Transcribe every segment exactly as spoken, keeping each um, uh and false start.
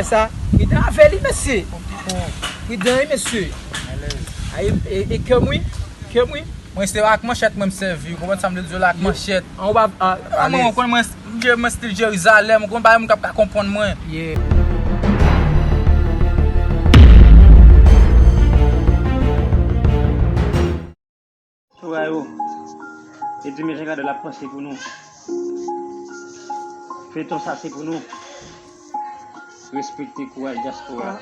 Sa, pridan avè li, mesye. Pridan, wi, mesye. Ay, e, e kè m, wi. Kè m, wi. Mwen se ak manchèt mwen m sèvi, ou konprann sa m vle di w la, ak manchèt. Anba, a, ah, mwen, ou konn mwen, mwen stil Jerizalèm, ou konn pa yon moun k ap ka konprann mwen. Yeah. Chora yo. E di men Jean Cadeau l ap panse pou nou. Feyton sa se pou nou. Respekte kouraj dyaspora.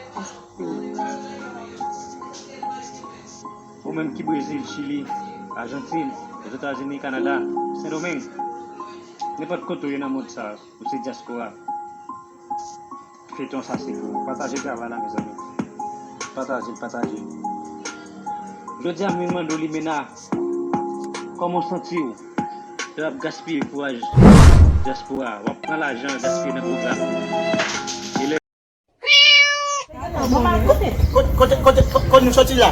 Ou menm ki Brezil, Chili, Ajantin, Lèzetazini, Kanada, Sendomeng, nenpòt kote w ye nan mond sa, ou se dyaspora. Feyton sa se pou ou. Pataje travay la, mezanmi. Pataje l, pataje l. Jodi a, m vin mande w, Limena, kòman w santi w? Lè w ap gaspiye kouraj dyaspora, w ap pran lajan gaspiye nan pwogram. E lè Kote, kote, kote, kote, kote nou soti la?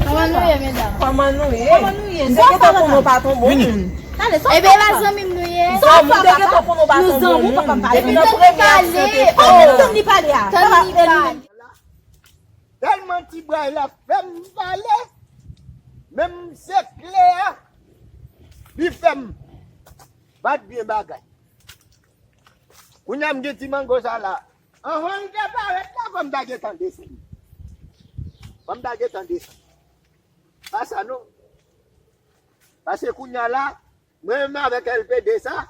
Kòman nou ye, medam? Kòman nou ye? Kòman nou ye? M te gentan konnen w pa t yon bon moun. Ebyen, e pa zanmi m nou ye? Zanmi, m te gentan konnen w pa t yon bon moun. Depi nan premye aksyon te fè m nan. Tann li pale a. Tann li pale. Tèlman ti bray la fè m pale, menm se kle a, li fè m bat byen bagay. Kounye a m gen ti mango sa la. Anvan l te parèt la, fò m ta gentan desann. Fò m ta gentan desann. Pa sa non. Paske kounye a la, mwen menm avèk L P D sa,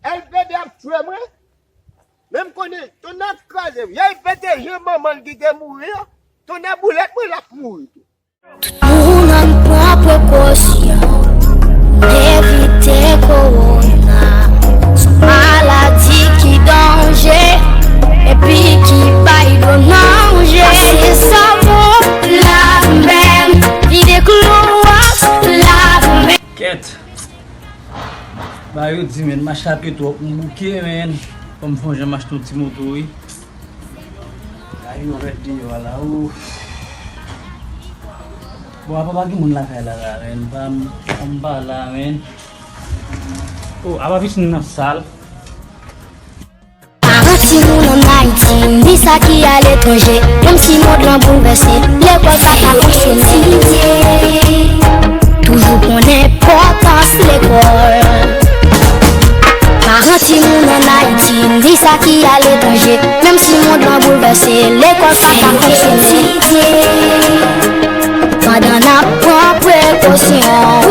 L P D ap tchwe mwen. Men m konnen, tonnè kraze, vye L P D jan manman l ki te mouri an, tonnè boulèt mwen l ap mouri tou. Tout moun ann pran prekosyon pou n evite kowona. Se yon maladi ki danje epi ki bay dlo nan je. Pase savon, lave men, vide klowòks, lave men. Kèt. Ba yo di, men, m a chape twòp, m bouke, men. Fò m fè yon jan m achte yon ti moto, wi. Ay, yo rèd deyò a la, o. Bon, apa pa gen moun lakay la, la, men. Pa m, pa m pa la, men. O, apa pitit nan sal. Paran timoun ann Ayiti, ni sa ki aletranje, menm si mond lan boulvèse, lekòl sa pa fonksyone. Toujou konn enpòtans lekòl. Paran timoun ann Ayiti, ni sa ki aletranje, menm si mond lan boulvèse, lekòl sa pa fonksyone. Pandan n ap pran prekosyon,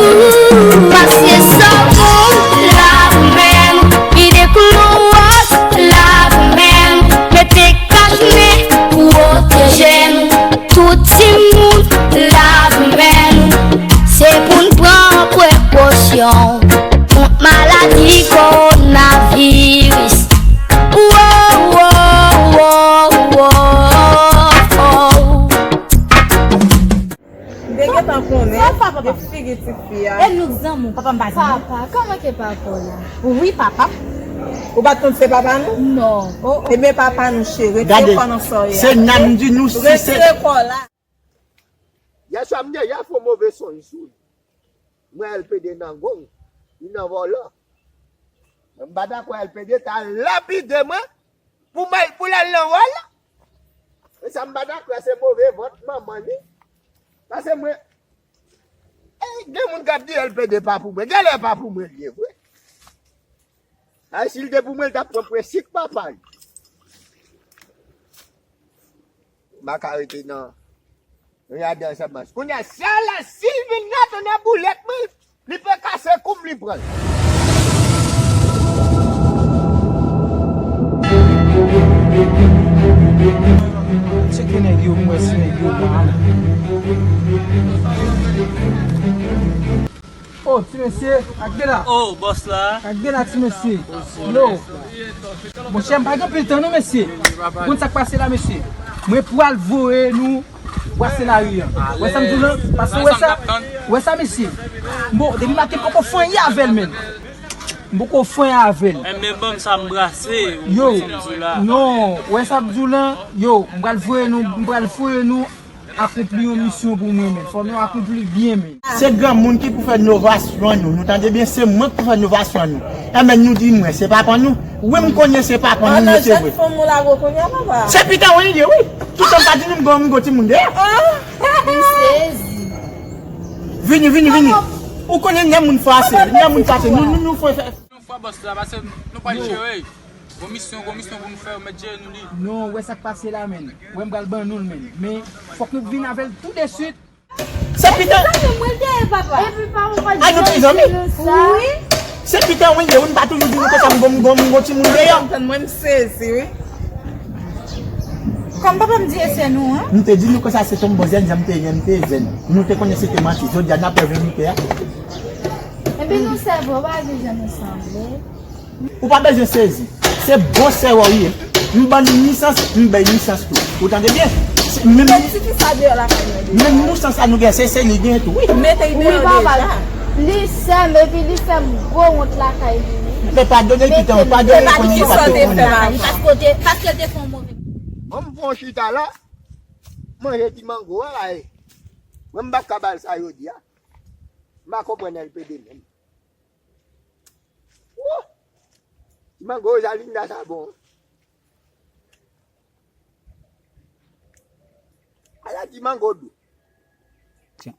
pase savon, lave men, vide klowòks, lave men, mete kach nen, pwoteje n. Tout timoun, lave men nou, se pou n pran prekosyon kont maladi kowonaviris. Wo, wo, wo, wo, wo. M te gentan konnen de figi ti fi a. E nou k zanmi w, papa m pa zanmi w. Papa, kòman ke papa w la? Wi, papa. Ou pa t konn se papa nou? Non. O, ebyen papa nou cheri, rete kò nan sa w ye a. Gade, se nan m di nou si se. Rete kò la. Yèswa m te fè yon move sonj sou li. Mwen L P D nan gong, li nan vòlò. Mwen m pa dakò L P D ta lapide mwen pou m al, pou l al nan vòlò. E sa m pa dakò, se move vant manman li. Paske mwen, e, gen moun k ap di L P D pa pou mwen. Genlè pa pou mwen li ye vre. Ay, si l te pou mwen, l t ap pran prensip papa l. M pa ka rete nan, nan jaden ansanm ak. Kounye a, sa la, si l vin la, tonnè boulèt mwen, li pe kase kou m, li pran l. Tcheke nèg yo, m wè si nèg yo la. Oh, ti mesye, ak de la. Oh, bòs la. Ak de la, ti mesye. Yo. Monchè, m pa gen anpil tan non, mesye. Ou konn sa k pase la, mesye? Mwen pral voye nou pase lari an. Wè sa m di w lan? Paske wè sa, wè sa, mesye. Bon, depi maten poko fè anyen avè l menm. M poko fè anyen avè l. Menm ban m sa m brase, ou konn sa m di w la. Non, wè sa m di w lan? Yo, m pral voye nou, m pral voye nou akonpli yon misyon pou mwen menm. Fò nou akonpli byen menm. Se granmoun ki pou fè novasyon nou. Nou tande byen, se mwen ki pou fè novasyon nou. Enben, nou di mwen, se pa pa nou. Wi, m konnen se pa pa nou, se vre. An, nan jèn fanm ou la gwo kounye a, papa. Se pita wi, li ye, wi. Toutan m pa di nou m gwo, m gwo timoun deyò. M sezi. Vini, vini, vini. Ou konnen lè moun fache, lè moun fache, nou, nou, nou fè, fè. Nou fè bòs la, pase nou pral jere. Gwo misyon, gwo misyon pou nou fè, yo mèt jere nou li. Non, ou wè sa k pase la, menn. Ou wè m pral ban nou l, menn. Men, fòk nou vin avè l tou de swit. Se pita. Mwen dèyè, papa. Epi pa ou pa. A, nou te zanmi? Wi. Se pita, wi, ye, wi, m pa toujou di nou konsa, m gwo, m gwo, m gwo timoun deyò. Mwen, m sezi, wi. Kòm papa m di e sè nou an. M te di nou konsa se tonbò zèn, jan m te ye, m te zèn. Nou te konnen se te manti. Jodi a, n ap wè verite a. Epi nou sèvo, pa di jan nou sanble. Ou pa bezwen sezi. Se bon sèwò w ye. M ban nou nisans, m bay nisans tou. Ou tande byen? Se menm, menm nisans la nou gen, se, se li gen tou, wi. Mete l deyò deja. Li sè m, epi li fè m gwo wont lakay li, wi. Men padone l, pitan, padone l, konnen li pa te konnen. Paske te, paske te fè yon move. Bon, m fè yon chita la, manje ti mango a la, e. Mwen, m pa ka ba l sa jodi a. M pa konprann L P D menm. Wouh! Ti mango Rosalinda sa bon. Ala ti mango dou. Tiens.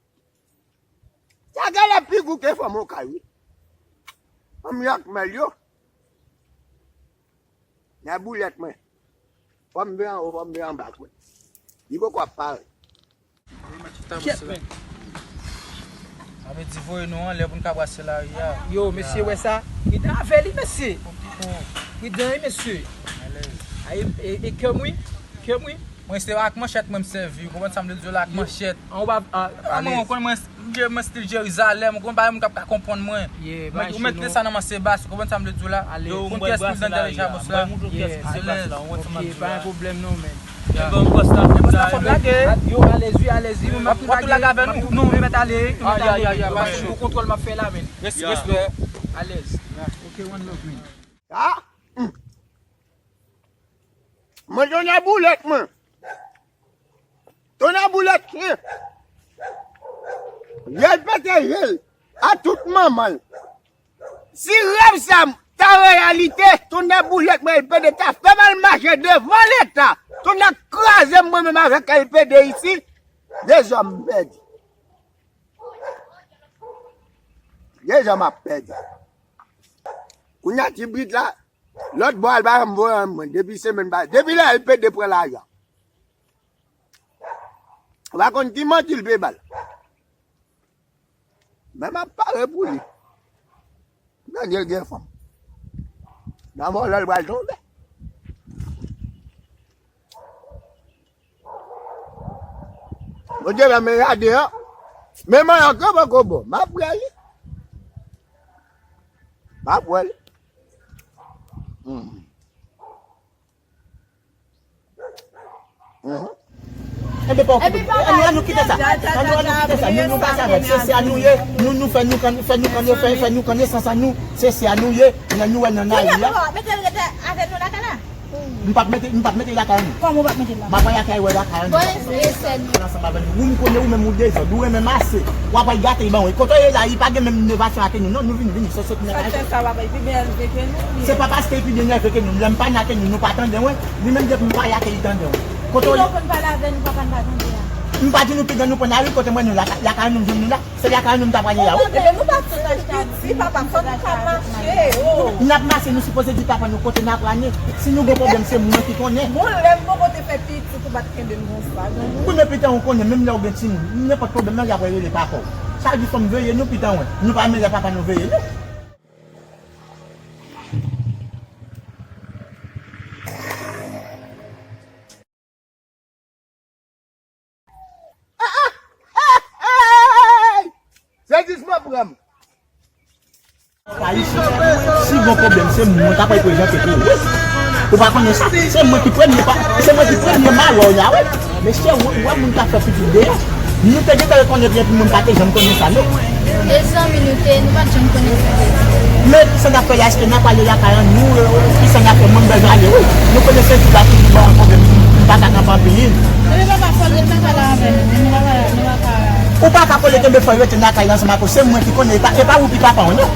Sa genlè pi gou ke fanm okay, wi. Fanm jakmèl yo. Nan boulèt mwen. Fanm vin anwo, fanm vin anba, wi. Li poko ap parèt. Kyèt, men. Sa vle di voye nou anlè pou n ka brase lari a. Yo, mesye, wè sa? Pridan avè li, mesye. Pridan, wi, mesye. Ay, e, e, e kè m, wi. Kè m, wi. Mwen, se ak manchèt mwen m sèvi. Ou konprann sa m vle di w la, ak manchèt. An, ou pa, a, a, mwen, ou konn mwen, m, mwen stil Jerizalèm. Ou konn pa gen moun k ap ka konprann mwen. Ou mete sa nan men Sebas. Ou konprann sa m vle di w la? Yo, ou konn kiyès ki nan dènye chabons la? Alèz. Ok, pa gen pwoblèm non, men. Yo, alèz wi, alèz wi, mwen m ap tou lage avè nou. Non, nou mèt ale, nou mèt ale, men. Paske gwo kontwòl m ap fè la, men. Respè, respè. Alèz. Ok, one love, men. Ah! Mwen tonnè boulèt, mwen. Tonnè boulèt, chen. Yè l pete je l. A tout manman l. Si rèv sa m ta reyalite, tonnè boulèt mwen L P D ta fè m al mache devan Leta. Tonnè kraze m mwen menm avèk L P D isi. Dezòm m pèdi. Dezòm ap pèdi. Kounye a ti brit la, lòt bò a l pa janm voye anyen mwen. Depi semèn pa, depi lè L P D pran lajan. Ou pa konn ki manti l pe ba l. Men m ap pare pou li. Gade l gen fanm. Nan vòlò l pral tonbe. Bondye fè men gade an. Men manyen an poko bon. M ap wè li. M ap wè li. Hmm. Mhm. Enben, pa okipè. Ann, ann nou kite sa. Ann nou, ann nou kite sa. Nou, nou pa sa vre. Se, se a nou ye. Nou, nou fè nou kan, fè nou kan, fè, fè nou kan nesans an nou. Se, se a nou ye. Nan nou wè nan lari a. Mete l rete avè nou lakay la. M p ap mete, m p ap mete lakay nou. Kòman w p ap mete l la? M ap al lakay wè lakay an. Bon, e, e sè nou. Ansanm avè nou. Ou m konnen ou menm ou dezòd. Ou renmen mase. W ap al gate ban w. Kote w ye la, li pa gen menm inovasyon ake nou. Non, nou vin, vin. Sa w sot nan lakay. Sa fè sa, papa, li pi byen elve ke nou, li. Se pa paske li pi byen elve ke nou. Lè m pa nan ake nou, nou pa tande w. Li menm depi m pa lakay li tande w. Kote w ye? Ki lè w konn pale avè nou, papa, n pa tande a? M pa di nou pidan nou pran lari, kote m wè nou la, lakay nou m jwenn nou la. Se lakay nou m ta prale a, wi. Ou tande, nou pa ti moun piti, papa, fò nou ka mache, oh. N ap mache, nou sipoze di papa nou kote n ap prale. Si nou gen pwoblèm, se mwen ki konnen. Bon, lè m poko te fè pitit ou pa t kenbe m konsa, non. Wi, men pitan ou konnen, menm lè ou gen timoun, nenpòt pwoblèm nan, y ap rele papa w. Sa di fò m veye nou, pitan wè. Nou pa renmen lè papa nou veye nou. Sezisman pran m. Ayisyen, si gon pwoblèm, se mwen k ap al prezante pou ou. Ou pa konnen sa? Se mwen ki premye pa, se mwen ki premye malè w la, wi. Mesye, ou wè moun k ap fè pitit deyò. Nou te gentan rekonèt li, epi moun pa te janm konnen sa, non. E zanmi nou te ye, nou pa t janm konnen sa te di. Men kisa n ap fè la? Èske n ap ale lakay an nou? Kisa n ap fè? Mwen, m bezwen ale, wi. Nou konnen se tout la toujou ba yon pwoblèm. M pa ka kanpe anpil. Epi papa, fò l ret lakay la avè nou. Nou pa ka, nou pa ka. Ou pa ka kole kenbe, fò l rete lakay la ansanm ak ou. Se mwen ki konnen, e pa, e pa ou ki papa w, non.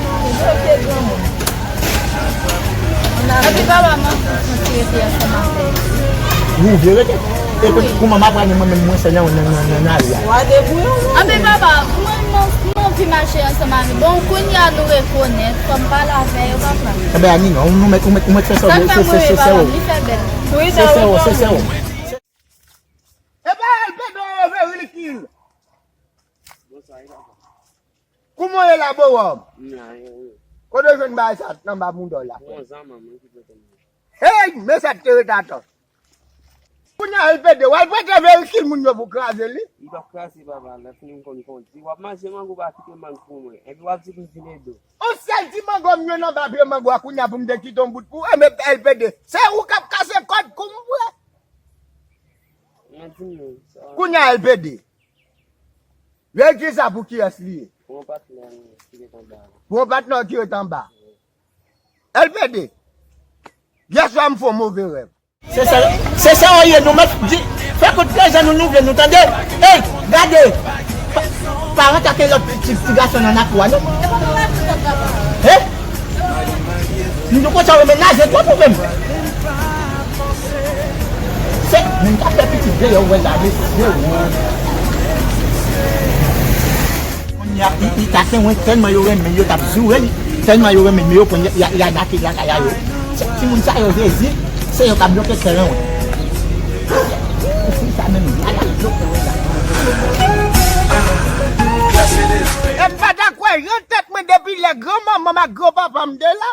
Ok, granmoun. Epi papa, m anvi kontinye rete ansanm avè l. Ou vle rete? E kouman m ap pran mwen menm mwen sèl nan nan nan nan nan lari a? Anpi papa, mwen m anvi mache ansanm avè l. Bon, kounye a nou rekonèt, fò m pale avè yo, papa. Enben, Ani, non, nou mèt, ou mèt, ou mèt fè sa w vle, se, se, se sè w. Li fè bèl. Se sè w, se sè w. Epa L P D overlikil. Kouman w ye la, bowòm? M la, wi, wi. Kote w jwenn bagay sa nan ba mouda w la, frè? Yon zanmi mwen ki prete m li. Hey, men sa k te ret atò. Kounye a L P D, w al prete verikil moun yo pou kraze li? Li p ap kraze, papa, lè fini m konn kondui. W ap manje mango, pa kite mango pou mwen. Epi w ap di pou m vin ede w. On sèl ti mango m jwenn anba pye mango a, kounye a pou m te kite yon bout pou ou, e men L P D. Se ou k ap kase kòd kou m, frè. Mwen di nou, sa. Kounye a L P D. Verikil sa pou kiyès li ye? Pou yon patnè ki ret anba. Pou yon patnè ki ret anba. L P D, yèswa m fè yon move rèv. Se sa, se sa w ye, nou mèt di, fè kout prezan nou, nou vle nou tande. Ey, gade, pa, pa rantre ak lòt ti, ti gason nan lakou a, non. Hein? Nou konn sa w menm, naze twòp ou menm. Se, moun k ap fè pitit deyò, w wè l la, mesye, w. Kounye a, li, li taken mwen, tèlman yo renmen, yo t ap joure li, tèlman yo renmen, men yo pran, y a, y a, y a atake lakay a yo. Se timoun sa yo, Jezi, se yo k ap bloke tèren mwen. Ou fin sa menm, y a, y a bloke mwen la. E m pa ta kwè, yon tèt mwen depi lè granmanman m ak granpapa m te la,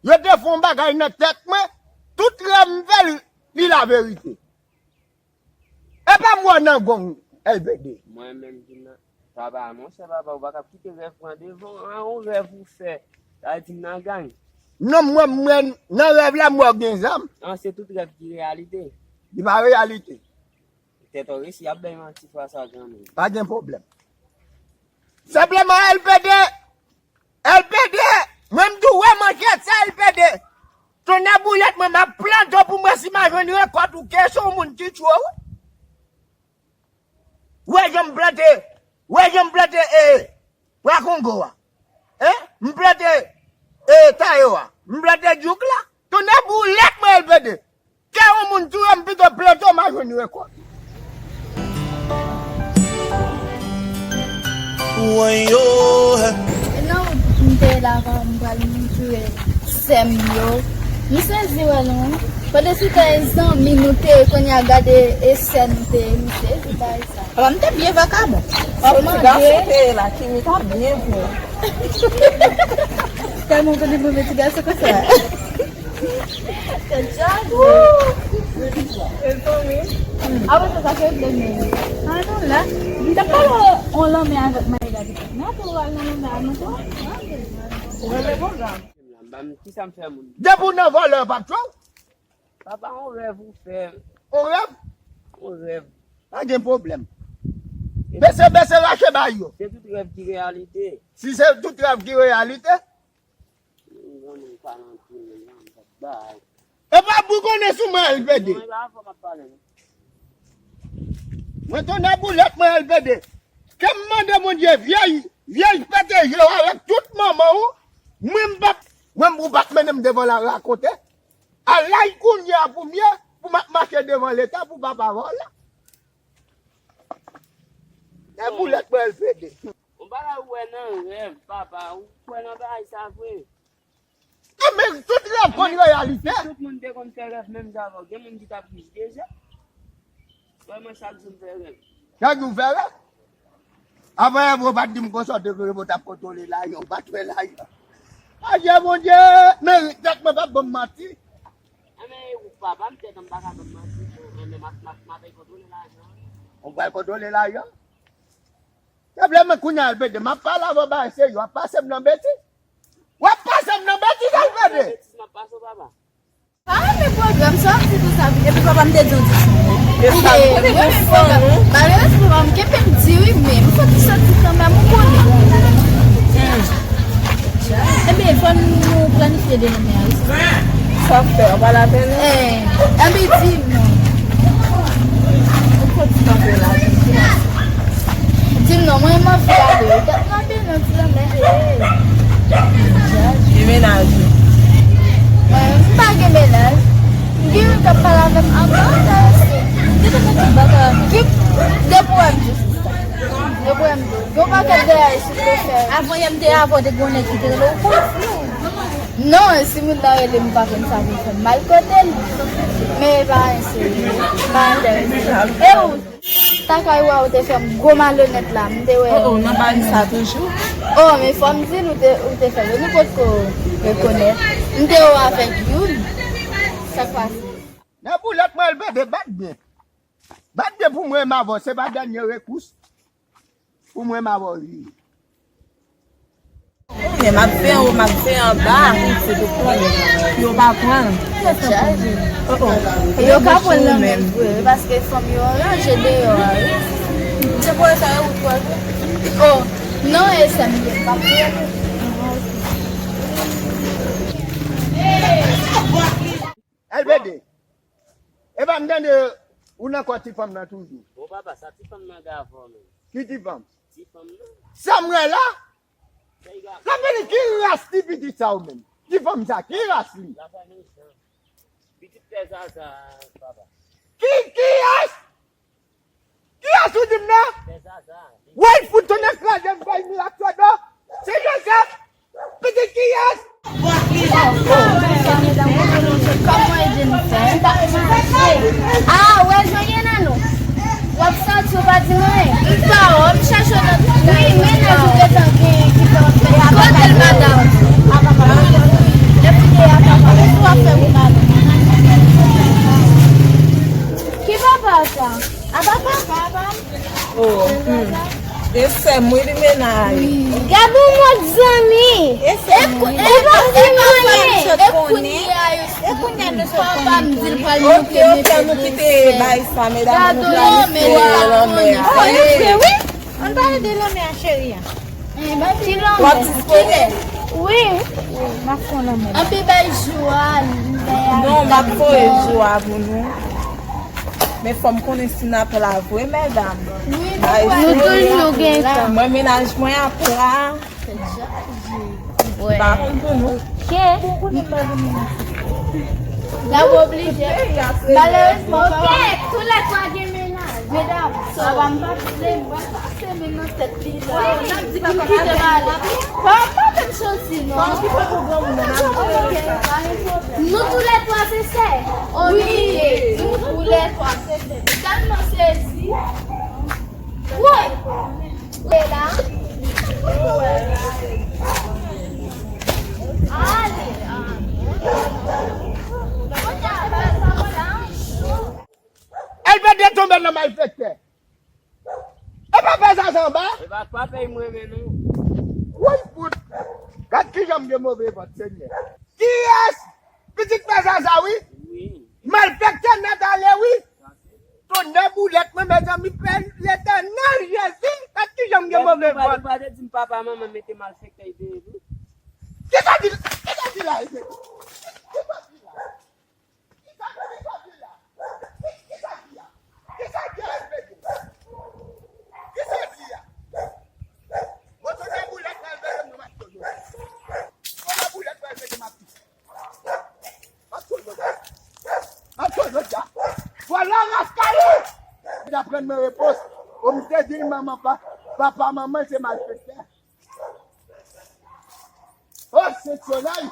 yo te fè yon bagay nan tèt mwen, tout rèv m fè, li, li laverite. Epa m wè w nan gong, L P D. Mwen menm ki nan, papa, monchè, papa, ou pa ka kite rèv pran devan an, yon rèv ou fè, sa vle di m nan gang. Non, mwen, mwen, nan rèv la, m wè w gen zam. An, se tout rèv ki reyalite. Li pa reyalite. Tèt ou resi, y ap bay manti fwa sa, granmoun. Pa gen pwoblèm. Senpleman, L P D, L P D, mwen m di w wè manchèt sa, L P D. Tonnè boulèt, mwen m ap plante w pou m wè si m a jwenn rekòt ou, kesyon moun ki tchwe w. Wè jan m plante, wè jan m plante, e, bwa kongo a. Hein? M plante, e, tayo a. M plante djouk la. Tonnè boulèt, mwen, L P D. Kè yon moun touye m pito plante w, m a jwenn rekòt. Woy yo. E nan wout m te ye la, m pral montre sè m yo. M sezi wè nou. Pandan se tan e zanmi nou te ye, kounye a gade e sè nou te ye, m sezi bagay sa. Papa m te byen vakabon. W ap mande. Ti gason te ye la, Kimi t ap byen pou. Tèlman w konn move ti gason konsa. Tèt chaje. Apre sa, sa se vle men. An nou la. M t ap pale yon lanmè avèk Maïla depi. Men apre w al nan lanmè a, nou tou. Ou renmen pwogram? Kisa m fè moun? Depi w nan vòlè, yo p ap tchwe w. Papa, yon rèv ou fè. Yon rèv? Yon rèv. Pa gen pwoblèm. Bese, bese, rache bay yo. Se tout rèv ki reyalite. Si se tout rèv ki reyalite, e pa pou konnen sou mwen, L P D. Mwen tonnè boulèt mwen, L P D. Ke m mande Bondye, vyèj, vyèj pete je w avèk tout manman w, mwen m p ap, mwen m ou p ap mennen m devan la rakonte. Alay kounye a pou m ye, pou m ap mache devan Leta, pou papa vòlè. Tonnè boulèt mwen, L P D. Yon bagay ou wè nan rèv, papa, ou kwè nan bagay sa vre? E men tout rèv konn reyalite. Si tout moun te konn fè rèv menm jan avè w, gen moun ki t ap rich deja. Wè mwen chak jou m fè rèv. Chak jou w fè rèv? Avan Evo pa t di m konsa w te Evo t ap kontwole lajan, w pa t wè lajan. Adye Bondye, men tèt mwen p ap ban m manti. Enben, ou papa m tèt an m pa ka ban m manti tou. Enben, m ap, m ap, m ap kontwole lajan. Ou pral kontwole lajan? Senpleman, kounye a, L P D, m ap pale avè w bagay serye, w ap pase m nan betiz. W ap pase m nan betiz, L P D. Betiz m ap pase w, papa. Pa renmen pwogram sa, w ap di konsa. Epi papa m te di w di sa. Epi mwen renmen pwogram. Malere, papa m kenbe m di wi, men m santi santi kanmenm, ou konnen. Ebyen, fò nou planifye demen a, wi. Sa fè, pa lapèn, non? Eh, ebyen, di m non. Ou fò ti kanpe la. Di m non, mwen, m anvi ale. Gad, m anvi nan ti lanmè. Demenaje. Mwen, m pa gen mennaj. M gen youn k ap pale avè m anba, se. M te konn met tout bagay avè m. Gen de pwoblèm jis. De pwoblèm tou. Gen yon pakèt de ay sou te fè. Avan yè m te avè w, te gen yon nèg ki te rele w konflou. Non, si moun nan rele m, m pa konn sa pou fè m. M al kote l. Men e pa anyen serye. M pa enterese. E ou? Takay wè ou te fè m gwo malonèt la, m te wè. Oh, oh, nan Paris sa toujou. Oh, men fò m di l ou te, ou te fè l, nou potko rekonèt. M te wè w avèk youn. Sa k pase? Nan boulèt mwen, Elbede, bat byen. Bat byen pou mwen, m avè w, se pa dènye rekous. Pou mwen, m avè w, wi. Konnen m ap fè anwo, m ap fè anba, se pou konnen. Pou yo pa pran l. Oh, oh. Yo ka pran l nan men vre, paske fanm yo ranje deyò a, wi. Se pou sa yo wout wè. Oh, non, e sè m ye, pa pran. Elbede, e pa m tande ou nan kò ti fanm nan toujou. Bon, papa, sa ti fanm nan gavò, men. Ki ti fanm? Ti fanm nan. Sa m wè la? Sa li gavò. La vini, ki ras ti pitit sa ou menm? Ti fanm sa, ki ras li? La pa nan jan. Pitit pè Zaza, papa. Ki, ki ras? Kiyès ou di m nan? Woy, fout tonnè kraze m, fèy milat sodo. Se Joseph. Pitit kiyès? Kòman e Jennifer? Ah, wè, jwenn nan nou. W ap sòti, ou pa di mwen. M pa wè, m chèche w nan tout. Wi, men nan jou de tan gen, ki fè w ap fè. Kote l, madanm? Lè pou de a papa. Ki papa sa? A papa? Oh, hmm. E sè m, wi, li mennaj. Gad yon mòd zanmi. E sè m, wi. E pa di mwen. E kounye a, e kounye a nou sot konnen. Papa m di l pral monte. Ok, ok, nou kite bay sa, medam, nou planifye lanmè a. Oh, nou vle, wi. Ann pale de lanmè a, cheri a. W ap dispone? Wi. M ap fè yon lanmè. Anpi bay jou a, li bay a. Non, m ap voye jou a pou nou. Men fò m konnen si n ap la vre, medam. Wi, nou toujou gen tan. Mwen, mennaj mwen ap la. M pa konn pou nou. Ke? N ap oblije. Malerezman, ok, toulètwa gen mennaj. Medam, papa m pa vle, m pa pase men nan tèt li la. N ap di papa kite m ale. Papa pa fè m santi, non. Nou toulètwa se sè. Wi, nou toulètwa se sè. Tèlman sezi. Woy! Ou la? Ale, ale. Kounye a, papa sa, papa cho. Elbede tonbe nan malfektè. E pa fè sa sanba. E pa, pa pèy mwen men non. Woy fout. Gad kijan m gen move vant, Senyè. Kiyès? Pitit pè Zaza, wi. Wi. Malfektè nèt ale, wi. Tonnè boulèt mwen, mezanmi, pè Letènèl Jezi, gad kijan m gen move vant. Ou pa te di m papa, manman mete malfektè dèyè tou. Kisa di, kisa di la, Elbede? Kisa di la? Kisa, kisa di la? Kisa di a? Kisa di a, Elbede? Kisa di a? Mwen tonnè boulèt mwen, Elbede, mwen m ap tonbe. Tonnè boulèt mwen, Elbede, m ap tonbe. M ap tonbe, m ap tonbe, ja. Vòlè raskali! Li aprann mwen repons. O, m te di l manman pa, papa manman se malfektè. O, se solèy!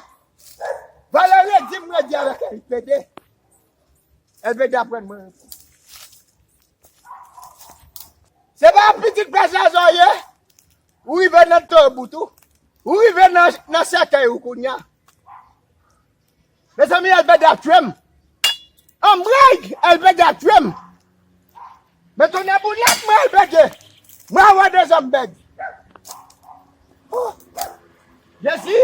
Valè redi m redi avèk Elbede. Elbede aprann mwen. Se pa pitit pè Zaza w ye? Ou rive nan to bout ou. Ou rive nan, nan sèkèy ou kounye a. Mezanmi, Elbede ap tchwe m. Anmwey, Elbede ap tchwe m. Men tonnè boulèt mwen, Elbede. Mwen wè de zòm bèg. Oh, Jezi,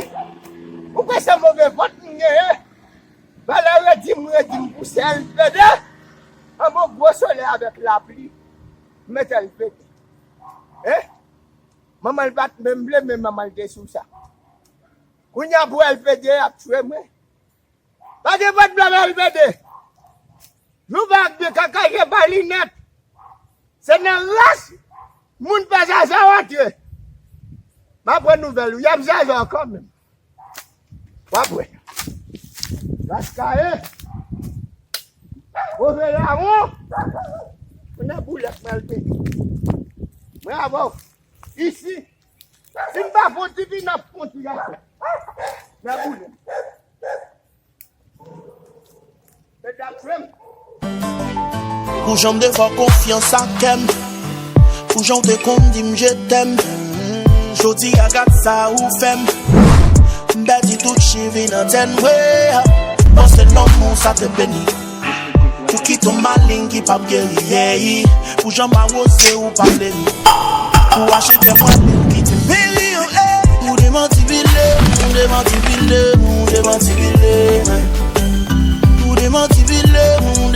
ou kwè se move vant m genyen? Valè redi m, redi m pou sè Elbede. Anmwey, gwo solèy avèk lapli. M met Elbede. Eh? Manman l pa t menm vle, men manman l te sou sa. Kounye a pou Elbede ap tchwe mwen. Pa gen pwoblèm, Elbede. Jou va ak byen, kaka gen pa linèt. Se nan ras moun pè Zaza w antre. M ap pran nouvèl ou, y ap Zaza w kanmenm. W ap wè. Laskaye. Move lawon. Mwen nan boulèt mwen al pete. Mwen avè w. Isi. Si m pa fon ti pinap fon ti gason. Nan boulèt. Medam frè m. Pou jan m te fè w konfyans ak kè m. Pou jan w te konn di m je t'aime. Jodi a gad sa ou fè m. M pèdi tout cheve nan tèt m, we. M panse lanmou sa te beni. Pou kite yon maleng ki p ap geri, yeah. Pou jan m awoze ou pa fleri. Pou achte kè mwen menm ki te peri, eh. Ou demanti pile, ou demanti pile, ou demanti pile, eh. Ou demanti pile, ou